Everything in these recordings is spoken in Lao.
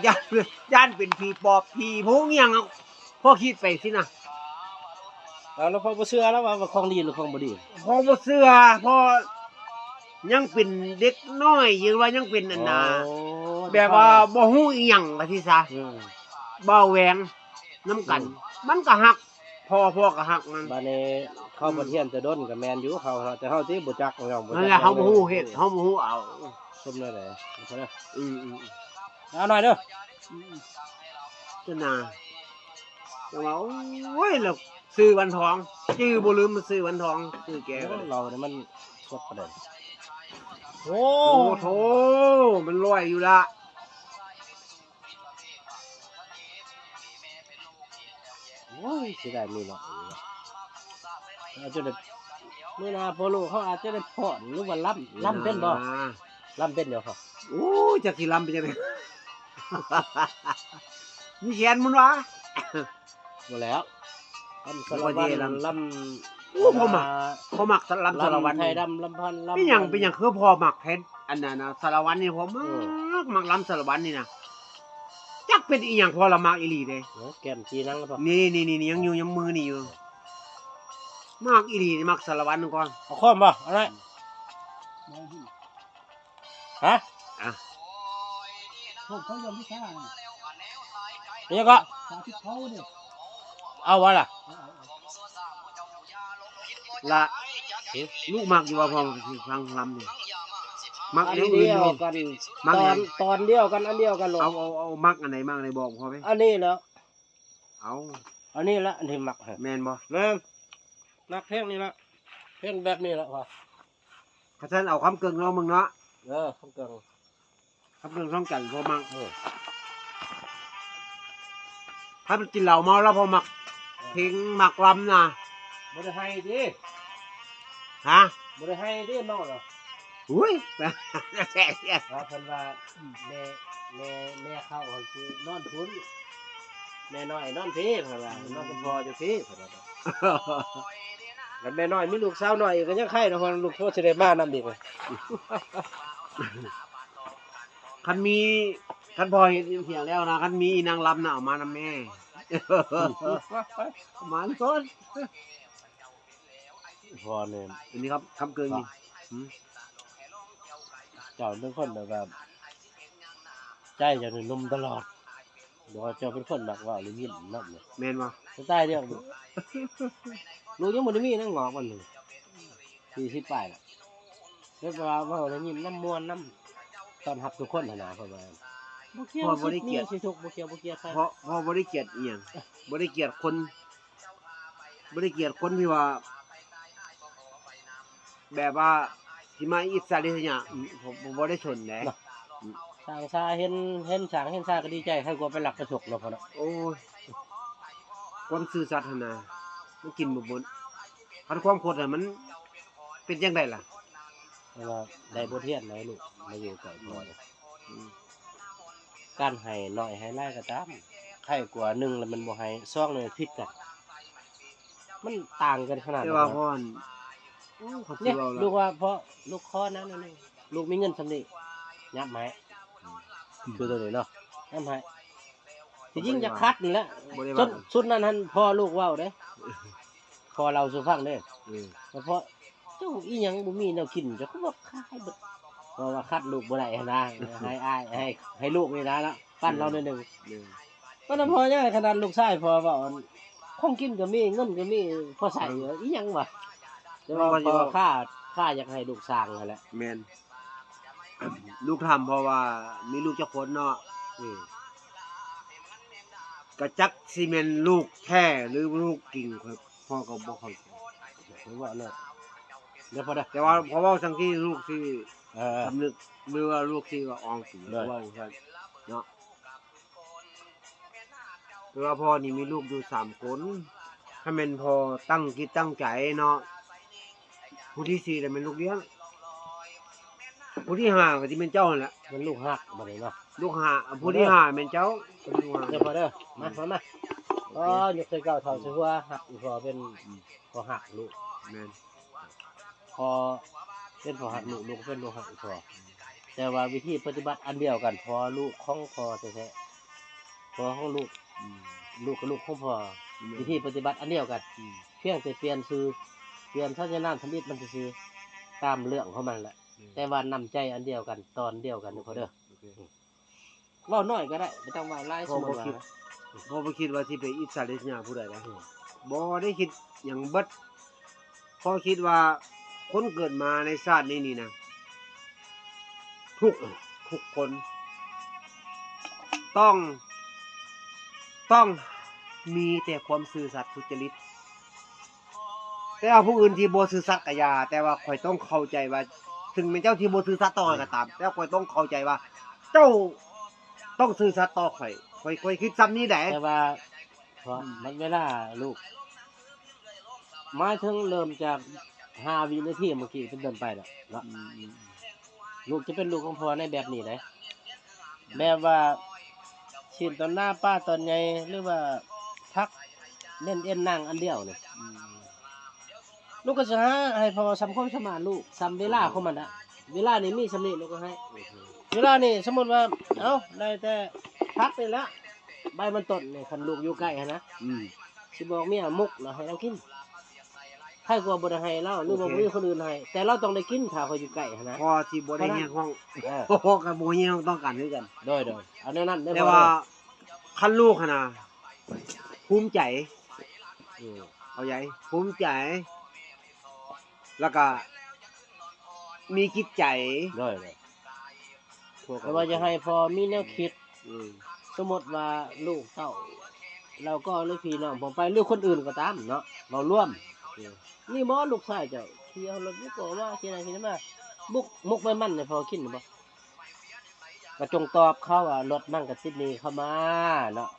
ຢ້ານ ຢ້ານເປັນຜີປອບ ຜີຜູ້ຫຍັງ ພໍຄິດໄປຊີ້ນະ. ແລ້ວ ແລ້ວພໍ່ບໍ່ເຊື່ອລະວ່າ ວ່າຂອງດີຫຼືຂອງບໍ່ດີ? ພໍ່ບໍ່ເຊື່ອ ພໍ່ຍັງເປັນເດັກນ້ອຍ ຫຼືວ່າຍັງເປັນອັນນ່າ ໂອ້ ແບບວ່າບໍ່ຮູ້ອີ່ຫຍັງວ່າຊີ້ຊະ. ອືມ ບ່າວແຫວງນຳກັນ ອືມ ມັນກໍຮັກ ພໍ່ ພໍ່ກໍຮັກມັນ. ບາດນີ້ເຂົາ ອືມ ບັດຮຽນແຕ່ດົນກໍແມ່ນຢູ່ ເຮົາ ເຮົາ ແຕ່ເຮົາຕິບໍ່ຈັກ ເຮົາບໍ່ຈັກ ນັ້ນແຫຼະ ເຮົາບໍ່ຮູ້ເຮັດ ເຮົາບໍ່ຮູ້ເອົາ ສົມແນວໃດ. ອືມໆ ເອົາໜ້ອຍເດີ ອືມ ຈະໜາ ແຕ່ວ່າ ໂອ້ຍ ລາວຊື່ວັນທອງ ຈື່ບໍ່ລືມຊື່ວັນທອງ ຊື່ແກ. ໂອ້ ລາວນີ້ມັນສົດປານໃດ? ໂອ້ ໂອ້ໂທ້ ມັນລອຍຢູ່ລະ. ໂອ້ຍ ເສຍດາຍ ມີເນາະ ເອົາຈົນໄດ້ ມື້ໜ້າພໍ່ລູກເຮົາອາດຈະໄດ້ຟ້ອນ ຫຼືວ່າລຳ ລຳເປັນບໍ່? ລຳເປັນຢູ່ບໍ່? ໂອ້ຍ ຈັກຊິລຳເປັນຈັ່ງໃດ ມີແຂນມັນຫວາ? ບໍ່ແລ້ວ ລຳສາລະວັນ ລຳ ໂອ້ ພໍ່ມັກ ພໍ່ມັກລຳສາລະວັນ ລຳໄທດຳ ລຳພັນ ລຳ ເປັນຫຍັງ ເປັນຫຍັງຄືພໍ່ມັກແທ້ ອັນນັ້ນນະ ສາລະວັນນີ້ ພໍ່ມັກ ເອີ ມັກລຳສາລະວັນນີ້ນະ ຈັກເປັນອີ່ຫຍັງ ພໍ່ລະມັກອີ່ຫຼີເດ້. ໂອ້ ແກ້ມຈີໜັງ ນີ້ໆໆ ຍັງຢູ່ ຍັງມືນີ້ຢູ່ ມັກອີ່ຫຼີ ມັກສາລະວັນກ່ອນ. ເອົາຄ້ອມບໍ່? ເອົາໄດ້ ຮະ? ອ່ະ ເຂົາຢອມວິຊາ ອີ່ຫຍັງເກາະ? ສາທິດເຂົາເດ້ ເອົາບໍ່ລະ? ເອົາ ເອົາ ເອົາ ລະ ຫຶ? ລູກມັກຢູ່ວ່າພໍ່ຟັງລຳນີ້ ມັກແນວອື່ນຢູ່ ມັກຫຍັງ? ຕອນ ຕອນດຽວກັນ ອັນດຽວກັນໂລດ. ເອົາ ເອົາ ເອົາ ມັກອັນໃດ ມັກອັນໃດ ບອກພໍ່ເວີຍ. ອັນນີ້ແຫຼະ ເອົາ ອັນນີ້ລະອັນທີ່ມັກ ແມ່ນບໍ່? ແມ່ນ ມັກເພງນີ້ລະ ເພງແບບນີ້ລະພໍ່. ຄັນຊັ້ນເອົາຄຳເກິ່ງເນາະ ມຶງເນາະ. ເອີ ຄຳເກິ່ງ ຄຳເກິ່ງທອງຈັນ ພໍ່ມັກ. ເອີ ຄັນກິນເຫຼົ້າເມົາລະພໍ່ມັກ ເອີ ເພງມັກລຳນະ. ບໍ່ໄດ້ໄຫ້ຕິ? ຮະ? ບໍ່ໄດ້ໄຫ້ຕິເມົາລະ? ໂອ້ຍ ວ່າເພິ່ນວ່າ ແມ່ ແມ່ ແມ່ເຂົາຫັ້ນຊິນອນພຸ້ນ ແມ່ນ້ອຍນອນພີ້ ເພິ່ນວ່າ ອືມ ນອນກັບພໍ່ຢູ່ພີ້ ເພິ່ນວ່າ. ຄັນແມ່ນ້ອຍມີລູກສາວນ້ອຍອີກກໍຍັງໄຄເນາະ ເພາະລູກໂຕຊິໄດ້ມານຳອີກ. ຄັນມີ ຄັນພໍ່ເຮັດເຮັດຫຍັງແລ້ວນະ ຄັນມີອີນາງລຳນະ ເອົາມານຳແມ່ ເອົາມາໂລດ. ພໍ່ນີ້ ອັນນີ້ຄັບ ຄຳເກິ່ງນີ້ ຫື? ເຈົ້າເປັນຄົນແບບວ່າ ໃຈເຈົ້ານີ້ໜຸ່ມຕະຫຼອດ ແບບວ່າເຈົ້າເປັນຄົນມັກເວົ້າ ແລ້ວຍິນນຳ ແມ່ນບໍ່? ສະໄຕລ໌ດຽວກັນ ລູກຍັງບໍ່ໄດ້ມີນະ ງອກມັນນີ້ ສີ່ສິບປາຍລະ ແບບວ່າເວົ້າແລ້ວຍິນນຳ ມ່ວນນຳ ຕ້ອນຮັບທຸກຄົນຫັ້ນນະ ເພາະວ່າ ບໍ່ກ່ຽວ ພໍ່ບໍ່ໄດ້ກຽດ ສິດມີສິທຸກ ບໍ່ກ່ຽວ ບໍ່ກ່ຽວໃຜ ພໍ່ ພໍ່ບໍ່ໄດ້ກຽດອີ່ຫຍັງ ບໍ່ໄດ້ກຽດຄົນ ບໍ່ໄດ້ກຽດຄົນທີ່ວ່າ ແບບວ່າຊິມາອິດສາລິສະຍາ ອືມ ບໍ່ ບໍ່ໄດ້ສົນເດ້ ເນາະ ອືມ ຊ່າງຊາເຫັນ ເຫັນຊ່າງເຫັນຊາກໍດີໃຈ ຄັນກວ່າໄປລັກໄປສົກເນາະພໍ່ເນາະ. ໂອ້ຍ ຄວາມຊື່ສັດຫັ້ນນະ ມັນກິນບໍ່ໝົດ ຄັນຄວາມຄົດຫັ້ນມັນເປັນຈັ່ງໃດລະ? ແຕ່ວ່າໄດ້ບົດຮຽນໃນລູກມາຢູ່ໃກ້ພໍ່ນີ້ ອືມ ການໃຫ້ໜ້ອຍໃຫ້ຫຼາຍກໍຕາມ ໄຄກວ່າ ໜຶ່ງລະມັນບໍ່ໃຫ້ ສອງລະມັນຜິດກັນ ມັນຕ່າງກັນຂະໜາດນັ້ນ. ແຕ່ວ່າພໍ່ ໂອ້ຍ ເຂົາຊິເວົ້າລະ ລູກວ່າພໍ່ ລູກຂໍນັ້ນ ລູກມີເງິນສ່ຳນີ້ ຫຍັບໃຫ້ ອືມ ຄືໂຕນີ້ເນາະ ຫຍັບໃຫ້ ທີ່ຈິງຢາກຂັດນີ້ແຫຼະ ບໍ່ໄດ້ວ່າ ຊຸດນັ້ນຫັ້ນ ພໍ່ລູກເວົ້າເດ້ ພໍ່ເລົ່າສູ່ຟັງເດ້ ເອີ ແຕ່ພໍ່ ເຈົ້າອີ່ຫຍັງບໍ່ມີແນວກິນ ເຈົ້າກໍບໍ່ຂາຍເບິດ ເພາະວ່າຂັດລູກບໍ່ໄດ້ຫັ້ນນະ ໃຫ້ອ້າຍ ໃຫ້ ໃຫ້ລູກນີ້ນະເນາະ ປັ້ນເຮົາໜ້ອຍໜຶ່ງ ເອີ ເອີ ກໍນຳພໍ່ໃຫຍ່ ຂະໜາດລູກຊາຍພໍ່ເວົ້າ ຂອງກິນກໍມີ ເງິນກໍມີ ພໍໃຊ້ ເອີ ອີ່ຫຍັງວະ ແຕ່ວ່າ ມັນກໍຊິວ່າ ພໍ່ຂ້າ ຂ້າຢາກໃຫ້ລູກສ້າງຫັ້ນແຫຼະ ແມ່ນ ລູກຖາມພໍ່ວ່າມີລູກຈັກຄົນເນາະ ອືມ ກໍຈັກຊິແມ່ນລູກແທ້ ຫຼື ລູກຈິງ ຂ້ອຍ ພໍ່ກໍບໍ່ເຂົ້າໃຈ ຂ້ອຍເວົ້າເລີຍ ແຕ່ພໍໄດ້ ແຕ່ວ່າພໍເວົ້າຈັ່ງຊີ້ ລູກຊິ ເອີ ສຳນຶກ ຫຼືວ່າລູກຊິວ່າອອງຕີ ເອີ ເວົ້າຊັ້ນເນາະ ແຕ່ວ່າພໍ່ນີ້ມີລູກຢູ່ສາມຄົນ ຖ້າແມ່ນພໍ່ຕັ້ງຈິດຕັ້ງໃຈເນາະ ຜູ້ທີສີ່ລະແມ່ນລູກລ້ຽງ ຜູ້ທີຫ້າກໍຊິແມ່ນເຈົ້າຫັ້ນແຫຼະ ແມ່ນລູກຮັກບັດນີ້ເນາະ ລູກຫ້າ ຜູ້ທີຫ້າແມ່ນເຈົ້າ ເດີພໍ່ເດີ ມາ ມາ ມາ ອໍ ຍົກໃສ່ເກົ້າເທົ່າໃສ່ຫົວ ຮັກອີ່ພໍ່ເປັນ ອືມ ພໍ່ຮັກລູກ ແມ່ນ ພໍ່ເປັນພໍ່ຮັກລູກ ລູກເປັນລູກຮັກອີ່ພໍ່ ແຕ່ວ່າວິທີປະຕິບັດອັນດຽວກັນ ພໍ່ລູກຂອງພໍ່ແທ້ໆ ພໍ່ຂອງລູກ ອືມ ລູກກໍລູກຂອງພໍ່ ແມ່ນ ວິທີປະຕິບັດອັນດຽວກັນ ອືມ ພຽງແຕ່ປ່ຽນຊື່ ປ່ຽນສັນຍານາມທຳອິດມັນຊື່ໆ ຕາມເລື່ອງຂອງມັນແຫຼະ ອືມ ແຕ່ວ່ານ້ຳໃຈອັນດຽວກັນ ຕອນດຽວກັນ ໂອເຄ ເດີພໍ່ເດີ ໂອເຄ ອືມ ເວົ້າໜ້ອຍກໍໄດ້ ບໍ່ຕ້ອງເວົ້າຫຼາຍ ສົມມຸດວ່າ ພໍ່ບໍ່ຄິດວ່າຊິໄປອິດສາລິດສະຫຍາຜູ້ໃດນະ ອືມ ບໍ່ໄດ້ຄິດຫຍັງເບິດ ພໍ່ຄິດວ່າຄົນເກີດມາໃນຊາດນີ້ນີ້ນະ ທຸກ ທຸກຄົນ ຕ້ອງ ຕ້ອງມີແຕ່ຄວາມຊື່ສັດສຸດຈະລິດ ແຕ່ວ່າຜູ້ອື່ນທີ່ບໍ່ຊື່ສັດກໍຢ່າ ແຕ່ວ່າຂ້ອຍຕ້ອງເຂົ້າໃຈວ່າ ເຖິງແມ່ນເຈົ້າທີ່ບໍ່ຊື່ສັດຕໍ່ຂ້ອຍກໍຕາມ ແຕ່ຂ້ອຍຕ້ອງເຂົ້າໃຈວ່າ ເຈົ້າຕ້ອງຊື່ສັດຕໍ່ຂ້ອຍ ຂ້ອຍ ຂ້ອຍຄິດສ່ຳນີ້ໃດ ແຕ່ວ່າ ເພາະ ອືມ ມັນເວລາລູກ ໝາຍເຖິງເລີ່ມຈາກຫ້າວິນາທີເມື່ອກີ້ເປັນຕົ້ນໄປແລ້ວເນາະ ອືມ ລູກຈະເປັນລູກຂອງພໍ່ໃນແບບນີ້ໃດ ແບບວ່າຊີ້ນຕອນໜາ ປາຕອນໃຫຍ່ ຫຼືວ່າຜັກເນັ້ນເອັນໜັງອັນດຽວນີ້ ອືມ ລູກກໍຊິຫາໃຫ້ພໍ່ສ່ຳຄວາມສາມາດລູກ ສ່ຳເວລາຂອງມັນນະ ເວລານີ້ມີສ່ຳນີ້ລູກກໍໃຫ້ ເວລານີ້ສົມມຸດວ່າ ເອົ້າ ໄດ້ແຕ່ຜັກນີ້ລະ ໃບມັນຕົ້ນນີ້ ຄັນລູກຢູ່ໃກ້ຫັ້ນນະ ອືມ ຊິບອກເມຍໝົກແລ້ວໃຫ້ລາວກິນ ໃຜກວ່າບໍ່ໄດ້ໃຫ້ລາວ ຫຼືວ່າ ໂອເຄ ບໍ່ມີຄົນອື່ນໃຫ້ ແຕ່ລາວຕ້ອງໄດ້ກິນ ຖ້າຂ້ອຍຢູ່ໃກ້ຫັ້ນນະ ພໍຊິບໍ່ໄດ້ຮຽກຮ້ອງ ເອີ ພໍກໍບໍ່ຮຽກຮ້ອງຕ້ອງການຄືກັນ ໂດຍໆ ເອົາແນວນັ້ນເດີ ແຕ່ວ່າຄັນລູກຫັ້ນນະ ພູມໃຈ ອືມ ເຂົ້າໃຈ ພູມໃຈ ແລ້ວກະມີຈິດໃຈ ໂດຍໆ ແຕ່ວ່າຢາກໃຫ້ພໍ່ມີແນວຄິດ ອືມ ສົມມຸດວ່າລູກເຕົ້າລາວກໍ ຫຼືພີ່ນ້ອງຜົມໄປ ຫຼືຄົນອື່ນກໍຕາມເນາະ ເວົ້າລວມ ອືມ ນີ້ບໍ່ລູກຊາຍເຈົ້າຂີ່ເອົາລົດວິໂກ້ມາ ຂີ່ນັ້ນຂີ່ນີ້ມາ ບຸກໝົກໃບມັນໃຫ້ພໍ່ກິນບໍ່? ກໍຈົ່ງຕອບເຂົາວ່າ ລົດມັນກໍຕິດໜີ້ເຂົາມາເນາະ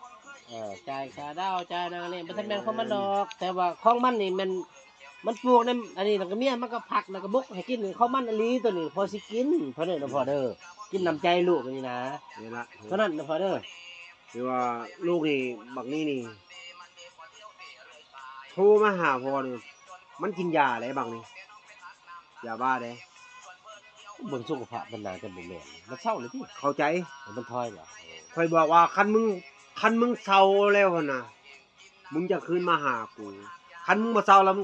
ເອີ ຈ່າຍຄ່າດາວ ຈ່າຍນາງເລ້ງ ບໍ່ທັນແມ່ນຂອງມັນດອກ ແຕ່ວ່າຂອງມັນນີ້ແມ່ນ ມັນປູກໃນອັນນີ້ ແລ້ວກໍເມຍມັນກໍຜັກ ແລ້ວກໍບົກໃຫ້ກິນ ຂອງມັນອີ່ຫຼີໂຕນີ້ ພໍຊິກິນ ເທົ່ານັ້ນນະພໍ່ເດີ ກິນນ້ຳໃຈລູກນີ້ນະ ນີ້ລະ ເທົ່ານັ້ນນະພໍ່ເດີ ຄືວ່າລູກນີ້ ບັກນີ້ນີ້ ໂທມາຫາພໍ່ນີ້ ມັນກິນຢາເດ້ບັກນີ້ ຢາບ້າເດ້ ເບິ່ງສຸຂະພາບມັນໜ້າຈະບໍ່ແມ່ນ ມັນເຊົາແລ້ວຕິ ເຂົ້າໃຈ ມັນຖອຍບໍ່ ຂ້ອຍບອກວ່າ ຄັນມຶງ ຄັນມຶງເຊົາແລ້ວຫັ້ນນະ ມຶງຈະຄືນມາຫາກູ ຄັນມຶງບໍ່ເຊົາແລ້ວ